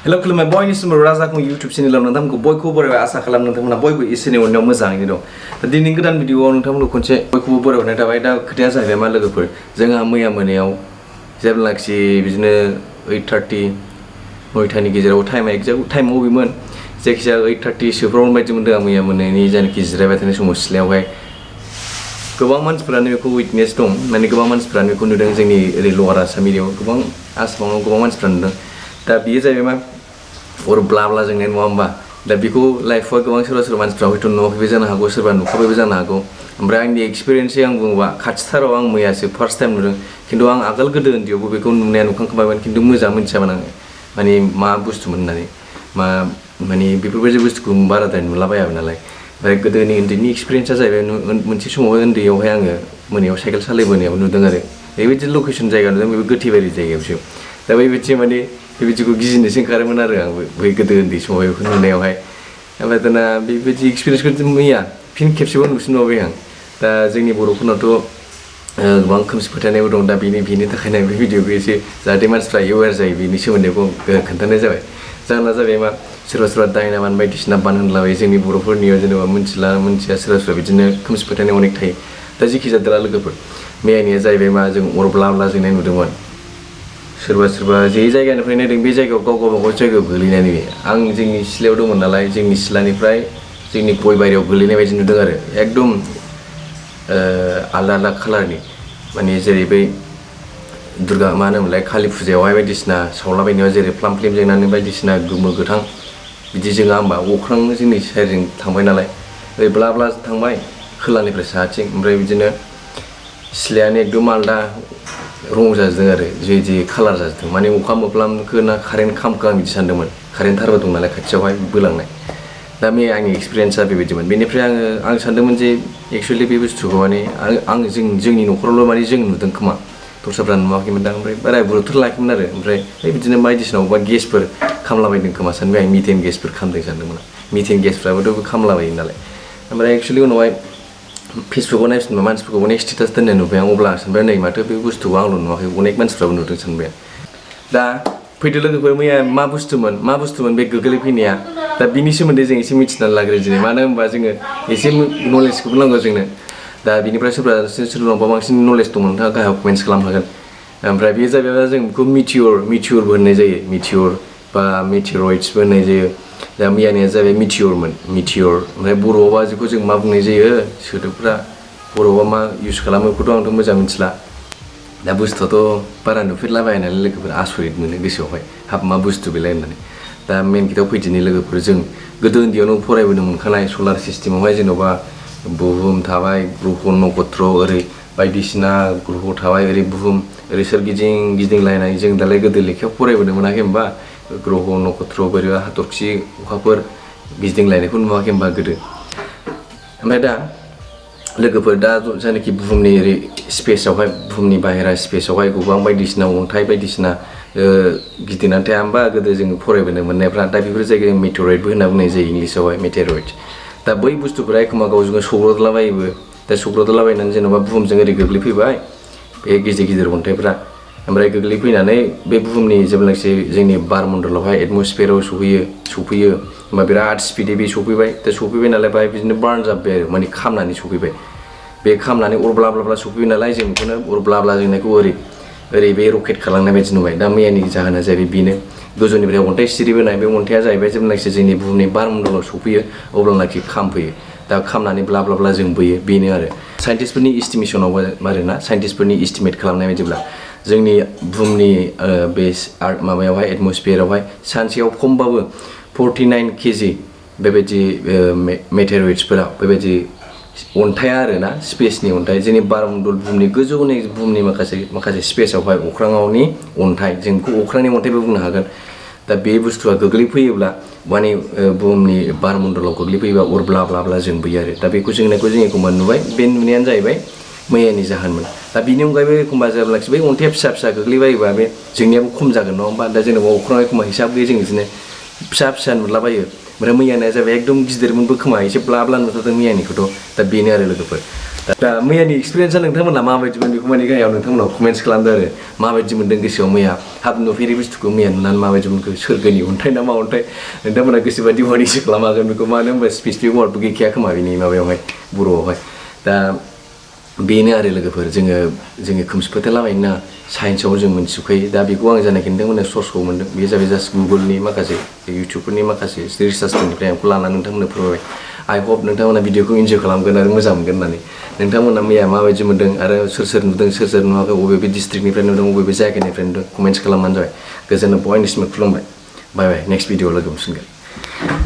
Hello खुलुमबाय बयनिसिमबो राजाखौ YouTube चेनेलाव नोंथांमोनखौ बयखौबो बरायबाय आसा खालाम नोंथांमोना बयबो इसोरनि अननायाव मोजाङैनो दं। दा दिनैनि गोदान भिडिअआव नोंथांमोनखौ खनसे बयखौबो बरायनाय थाबाय। दा खोथाया जाहैबाय मा लोगोफोर जोंहा मैया मोनायाव जेब्लाखि बिदिनो 8:30 9टानि गेजेराव टाइमा एक्जेक्ट टाइमा बबेमोन जायखिजाया 8:30 सोफ्राव बायदि मोनदों आं मैया मोनानि जायनाखि जिरायबाय थानाय समाव सिथ्लायावहाय गोबां मानसिफोरानो बेखौ उइटनेस दं माने गोबां मानसिफोरानो बेखौ नुदों जोंनि ओरै लवार आसाम एरियायाव गोबां आसामाव गोबां मानसिफोरा नुदों। दा बियो जाहैबाय मा अर ब्ला ब्ला जोंनाय नङा होमबा दा बेखौ लाइफआव गोबां सोरबा मानसिफ्रा हयथ' नुवाखैबो जानो हागौ सोरबा नुखाबायबो जानो हागौ। ओमफ्राय आंनि एक्सपिरियेन्सै आं बुङोबा खाथिथाराव आं मैयासो फार्स्ट टाइम नुदों खिन्थु आं आगोल गोदो उन्दैयावबो बेखौ नुनाया नुखांखाबायमोन खिन्थु मोजां मिथियामोन आङो माने मा बुस्थुमोन होननानै मा माने बेफोरबायदि बुस्थुखौ बाराद्राय नुलाबायाबो नालाय। ओमफ्राय गोदोनि उन्दैनि एक्सपिरियेन्सआ जाहैबाय मोनसे समाव उन्दैयावहाय आङो मोनायाव साइकेल सालायबोनायाव नुदों आरो बेबायदि लकेसन जायगा नुदों बेबो गोथैबारि जायगायावसो। दा बेबायदि माने बेबायदिखौ गिजिनोसो ओंखारोमोन आरो आंबो बै गोदो उन्दै समाव बेखौ नुनायावहाय। ओमफ्राय दाना बेबायदि एक्सपिरियेन्सखौ मैया फिन खेबसेबाव नुफिनबावबाय आं। दा जोंनि बर'फोरनावथ' गोबां खोमसि फोथायनायबो दं दा बेनि थाखायनो बे भिडिअखौ एसे जाहाथे मानसिफ्रा एवेर जायो बेनि सोमोन्दैखौ खोन्थानाय जाबाय। जाहोना जाबाय मा सोरबा दायना मान बायदिसिना बान होनलाबायो जोंनि बर'फोरनियाव जेनेबा मिथिया सोरबा बिदिनो खोमसि फोथायनाय अनेक थायो। दा जेखि जादोला लोगोफोर मैयानिया जाहैबाय मा जों अर ब्ला ब्ला जोंनाय नुदोंमोन। सोरबा जे जायगानिफ्राय नायदों बे जायगायाव गावबागाव जायगायाव गोलैनानै आं जोंनि सिथ्लायाव दंमोन नालाय जोंनि सिथ्लानिफ्राय जोंनि गय बारियाव गोलैनाय बायदि नुदों आरो एकदम आलदा खालारनि माने जेरै बै दुर्गा मा होनोमोनलाय कालि फुजायावहाय बायदिसिना सावलाबायनायाव जेरै फ्लाम फ्लिम जोंनानै बायदिसिना गोमो गोथां बिदि जोङा होमबा अख्रां जोंनि साइडजों थांबाय नालाय ओरै ब्ला ब्ला थांबाय खोलानिफ्राय साहाथिं ओमफ्राय बिदिनो सिथ्लायानो एकदम आलदा रं जाजोबदों आरो जे कालार जाजोबदों माने अखा मोफ्लामखो ना कारेन्ट खामखो आं बिदि सानदोंमोन कारेन्ट थारबो दं नालाय खाथियावहाय बोलांनाय। दा मैया आंनि एक्सपिरियेन्सआ बेबायदिमोन। बेनिफ्राय आं सानदोंमोन जे एक्सुवेलि बे बुस्थुखौ माने आं जोंनि न'खरावल' माने जों नुदों खोमा दस्राफ्रा नुवाखैमोन दां ओमफ्राय बारा गुरुत्थ' लायाखैमोन आरो ओमफ्राय बिदिनो बायदिसिना अबेबा गेसफोर खामलाबायदों खोमा सानबाय आं मिथेन गेसफोर खामदों सानदोंमोन आं मिथेन गेसफ्राबोथ' खामलाबायो नालाय। ओमफ्राय एक्सुवेलि उनावहाय फेसबुकाव नायफिनबा स्टेटास दोननाय नुबाय आं अब्ला सानबाय नै माथो बे बुस्थुखौ आंल' नुवाखै अनेक मानसिफ्राबो नुदों सानबाय आं। दा फैदो लोगोफोर मैया मा बुस्थुमोन बे गोग्लैफैनाया दा बिनि सोमोन्दै जों एसे मिथिनानै लाग्रो दिनै मानो होनबा जोङो एसे नलेजखौबो नांगौ जोंनो। दा बिनिफ्राय सोरनावबा बांसिन नलेज दं नोंथाङा गाहायाव कमेन्ट्स खालामनो हागोन। ओमफ्राय बेयो जाहैबाय जों बेखौ मिटियरबो होननाय जायो मिटियर बा मेटेरइड्सबो होननाय जायो। दा मैयानिया जाहैबाय मिटियर ओमफ्राय बर'आवबा जेखौ जों मा बुंनाय जायो सोदोबफ्रा बर'आवबा मा इउज खालामो बेखौथ' आंथ' मोजां मिथिला। दा बुस्थुआथ' बारा नुफेरलाबाया नालाय लोगोफोर आसरित मोनो गोसोआवहाय हाब मा बुस्थु बेलाय होननानै। दा मेन खोथायाव फैदिनि लोगोफोर जों गोदो उन्दैयावनो फरायबोनो मोनखानाय सलार सिस्टेमावहाय जेन'बा बुहुम थाबाय ग्रह नक्षत्र ओरै बायदिसिना ग्रह थाबाय ओरै बुहुम ओरै सोरगिदिं गिदिंलायनाय जों दालाय गोदो लेखायाव फरायबोनो मोनाखै होमबा ग्रह नक्षत्र बोरैबा हाथरखि अखाफोर गिदिंलायनायखौ नुवाखै होमबा गोदो। ओमफ्राय दा लोगोफोर दा जायनाखि बुहुमनि ओरै स्पेसावहाय बुहुमनि बाहेरा स्पेसावहाय गोबां बायदिसिना अन्थाइ बायदिसिना गिदिंनानै थाया होमबा गोदो जोङो फरायबोनो मोननायफ्रा दा बेफोर जायगायाव मेटेरइडबो होनना बुंनाय जायो इंलिसावहाय मेटेरइड। दा बै बुस्थुफोरा एखमबा गावजों गाव सौग्रावलाबायोबो दा सौग्रावलाबायनानै जेन'बा बुहुमजों ओरै गोग्लैफैबाय बे गिदिर अन्थाइफ्रा ओमफ्राय गोग्लैफैनानै बे बुहुमनि जेब्लानाखि जोंनि बारमण्डलावहाय एटमस्फेयाराव सौफैयो होमबा बिराद स्पिडै बे सौफैबाय नालाय बाहाय बिदिनो बार्न जाबाय आरो माने खामनानै सौफैबाय बे खामनानै अर ब्ला ब्ला सौफैबाय नालाय जों बेखौनो अर ब्ला ब्ला जोंनायखौ ओरै बे रकेट खालामनाय बायदि नुबाय। दा मैयानि जाहोना जाहैबाय बेनो गोजौनिफ्राय अन्थाइ सिरिबोनाय बे अन्थाइया जाहैबाय जेब्लानाखि जोंनि बुहुमनि बारमण्डलाव सौफैयो अब्लानाखि खामफैयो दा खामनानै ब्ला ब्ला जोंबोयो बेनो आरो साइन्टिस्टफोरनि एस्टिमेसनाव आरोना साइन्टिस्टफोरनि एस्टिमेट खालामनाय बायदिब्ला जोंनि बुहुमनि बे माबायावहाय एटमस्फेयारावहाय सानसेयाव खमबाबो 49 केजि बेबायदि मेटेरइड्सफोरा बेबायदि अन्थाइया आरोना स्पेसनि अन्थाइ जोंनि बारमण्डल बुहुमनि गोजौनि बुहुमनि माखासे स्पेसावहाय अख्राङावनि अन्थाइ जों बेखौ अख्रांनि अन्थाइबो बुंनो हागोन। दा बे बुस्थुआ गोग्लैफैयोब्ला माने बुहुमनि बारमण्डलाव गोग्लैफैयोबा अर ब्ला ब्ला जोंबोयो आरो दा बेखौ जोंनायखौ जों एखमबा नुबाय बे नुनायानो जाहैबाय मैयानि जाहोनमोन। दा बिनि अनगायैबो एखमबा जेब्लाखि बै अन्थाइया फिसा गोग्लैबायोबा बे जोंनियाबो खम जागोन नङा होमबा दा जेनेबा अख्राङाव एखमबा हिसाब गैयै जों बिदिनो फिसा नुलाबायो ओमफ्राय मैयानिया जाबाय एकदम गिदिरमोनबो खोमा एसे ब्ला नुथारदों मैयानिखौथ' दा बेनो आरो लोगोफोर। दा मैयानि एक्सपिरियेन्सआ नोंथांमोना माबायदिमोन बेखौ माने गाहायाव नोंथांमोनाव कमेन्ट्स खालामदो आरो माबायदि मोनदों गोसोआव मैया हाब नुफेरि बुस्थुखौ मैया नुनानै माबायदि मोनखो सोरगोनि अन्थाइ ना मा अन्थाइ नोंथांमोना गोसोबादि वार्निंसो खालामनो हागोन बेखौ मानो होनबा स्पेसिफिक वार्डबो गैखाया खोमा बेनि माबायावहाय बर'आवहाय दा बेनो आरो लोगोफोर जोङो खोमसि फोथायलाबायनो नाङा साइन्सआव जों मोनथिजोबखायो दा बेखौ आं जानाखि नोंथांमोननो सर्सखौ मोनदों बेयो जाबाय जास्ट गुगोलनि माखासे इउटुबफोरनि माखासे रिसार्चफोरनिफ्राय आंखौ लानानै नोंथांमोननो फोरमायबाय आइ हप नोंथांमोना भिडिअखौ इन्जय खालामगोन आरो मोजां मोनगोन होननानै नोंथांमोना मैया माबायदि मोनदों आरो सोर नुदों सोर नुवाखै बबे डिस्ट्रिक्टनिफ्राय नुदों बबे जायगानिफ्राय नुदों कमेन्ट्स खालामबानो जाबाय गोजोननो बयनिसिमबो खुलुमबाय बाय बाय नेक्स्ट भिडिअआव लोगो मोनफिनगोन